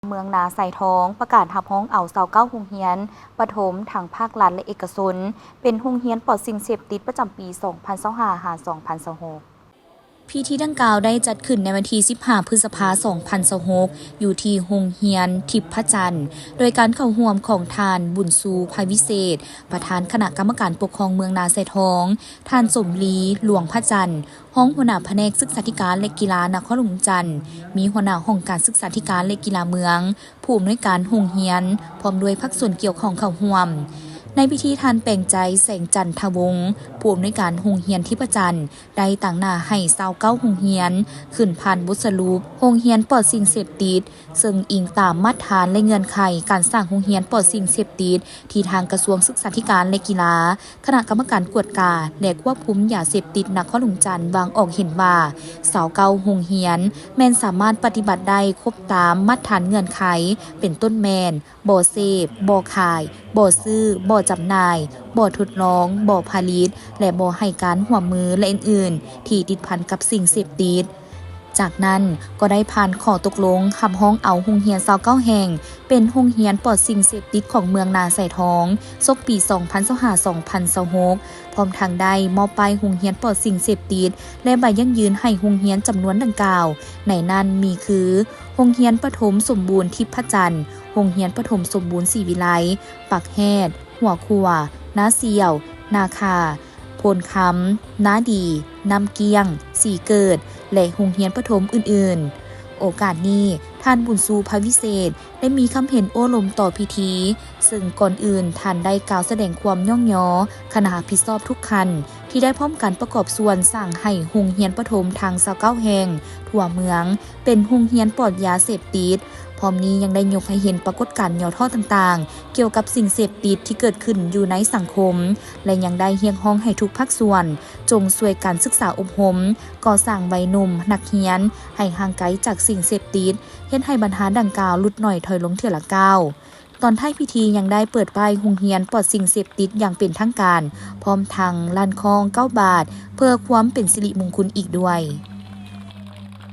ເມືອງນາຊາຍທອງ ປະກາດຮັບຮອງເອົາຊາວເກົ້າໂຮງຮຽນປະຖົມ ທັງພາກລັດ ແລະ ເອກະຊົນ ເປັນໂຮງຮຽນປອດສິ່ງເສບຕິດປະຈຳປີສອງພັນຊາວຫ້າ ຫາ ສອງພັນຊາວຫົກ. ພິທີດັ່ງກ່າວໄດ້ຈັດຂຶ້ນໃນວັນທີສິບຫ້າ ພຶດສະພາ ສອງພັນຊາວຫົກ ຢູ່ທີ່ໂຮງຮຽນທິບພະຈັນ ໂດຍການເຂົ້າຮ່ວມຂອງທ່ານ ບຸນຊູ ພະວິເສດ ປະທານຄະນະກຳມະການປົກຄອງເມືອງນາຊາຍທອງ, ທ່ານ ສົມລີ ຫຼວງພະຈັນ ຮອງຫົວໜ້າພະແນກສຶກສາທິການ ແລະ ກິລານະຄອນຫຼວງວຽງຈັນ, ມີຫົວໜ້າຫ້ອງການສຶກສາທິການ ແລະ ກິລາເມືອງ, ຜູ້ອຳນວຍການໂຮງຮຽນ ພ້ອມດ້ວຍພາກສ່ວນກ່ຽວຂ້ອງເຂົ້າຮ່ວມ. ໃນພິທີ ທ່ານ ແປງໃຈ ແສງຈັນທະວົງ ຜູ້ອຳນວຍການໂຮງຮຽນທິບພະຈັນ ໄດ້ຕາງໜ້າໃຫ້ຊາວເກົ້າໂຮງຮຽນ ຂຶ້ນຜ່ານບົດສະຫຼຸບໂຮງຮຽນປອດສິ່ງເສບຕິດ, ເຊິ່ງອີງຕາມມາດຖານ ແລະ ເງື່ອນໄຂການສ້າງໂຮງຮຽນປອດສິ່ງເສບຕິດ ທີ່ທາງກະຊວງສຶກສາທິການ ແລະ ກິລາ, ຄະນະກຳມະການກວດກາ ແລະ ຄວບຄຸມຢາເສບຕິດນະຄອນຫຼວງວຽງຈັນ ວາງອອກເຫັນວ່າ ຊາວເກົ້າໂຮງຮຽນ ແມ່ນສາມາດປະຕິບັດໄດ້ຄົບຕາມມາດຖານເງື່ອນໄຂ ເປັນຕົ້ນແມ່ນ ບໍ່ເສບ, ບໍ່ຂາຍ, ບໍ່ຊື້, ບໍ່ຈຳໜ່າຍ, ບໍ່ທົດລອງ, ບໍ່ຜະລິດ ແລະ ບໍ່ໃຫ້ການຮ່ວມມື ແລະ ອື່ນໆ ທີ່ຕິດພັນກັບສິ່ງເສບຕິດ. ຈາກນັ້ນກໍໄດ້ຜ່ານຂໍ້ຕົກລົງຮັບຮອງເອົາໂຮງຮຽນຊາວເກົ້າແຫ່ງ ເປັນໂຮງຮຽນປອດສິ່ງເສບຕິດຂອງເມືອງນາຊາຍທອງ ສົກປີສອງພັນຊາວຫ້າ ສອງພັນຊາວຫົກ ພ້ອມທັງໄດ້ມອບປ້າຍໂຮງຮຽນປອດສິ່ງເສບຕິດ ແລະ ໃບຢັ້ງຢືນໃຫ້ໂຮງຮຽນຈຳນວນດັ່ງກ່າວ, ໃນນັ້ນມີຄື ໂຮງຮຽນປະຖົມສົມບູນທິບພະຈັນ, ໂຮງຮຽນປະຖົມສົມບູນສີວິໄລ, ປາກແຮດ, ຫົວຂົວ, ນາສ່ຽວ, ນາຄາ, ໂພນຄຳ, ນາດີ, ນ້ຳກ້ຽງ, ສີເກີດ ແລະ ໂຮງຮຽນປະຖົມອື່ນໆ. ໂອກາດນີ້ ທ່ານ ບຸນຊູ ພະວິເສດ ໄດ້ມີຄຳເຫັນໂອ້ລົມຕໍ່ພິທີ, ເຊິ່ງກ່ອນອື່ນທ່ານໄດ້ກ່າວສະແດງຄວາມຍ້ອງຍໍຄະນະຮັບຜິດຊອບທຸກຂັ້ນ ທີ່ໄດ້ພ້ອມກັນປະກອບສ່ວນສ້າງໃຫ້ໂຮງຮຽນປະຖົມທັງຊາວເກົ້າແຫ່ງທົ່ວເມືອງ ເປັນໂຮງຮຽນປອດຢາເສບຕິດ. ພ້ອມນີ້ຍັງໄດ້ຍົກໃຫ້ເຫັນປາກົດການຫຍໍ້ທໍ້ຕ່າງໆ ກ່ຽວກັບສິ່ງເສບຕິດທີ່ເກີດຂຶ້ນຢູ່ໃນສັງຄົມ ແລະ ຍັງໄດ້ຮຽກຮ້ອງໃຫ້ທຸກພາກສ່ວນ ຈົ່ງຊ່ວຍກັນສຶກສາອົບຮົມ, ກໍ່ສ້າງໄວໜຸ່ມນັກຮຽນໃຫ້ຫ່າງໄກຈາກສິ່ງເສບຕິດ, ເຮັດໃຫ້ບັນຫາດັ່ງກ່າວຫຼຸດໜ້ອຍຖອຍລົງເທື່ອລະກ້າວ. ຕອນທ້າຍພິທີຍັງໄດ້ເປີດປ້າຍໂຮງຮຽນປອດສິ່ງເສບຕິດຢ່າງເປັນທາງການ, ພ້ອມທັງລັ່ນຄ້ອງເກົ້າບາດ ເພື່ອຄວາມເປັນສິລິມຸງຄຸນອີກດ້ວຍ.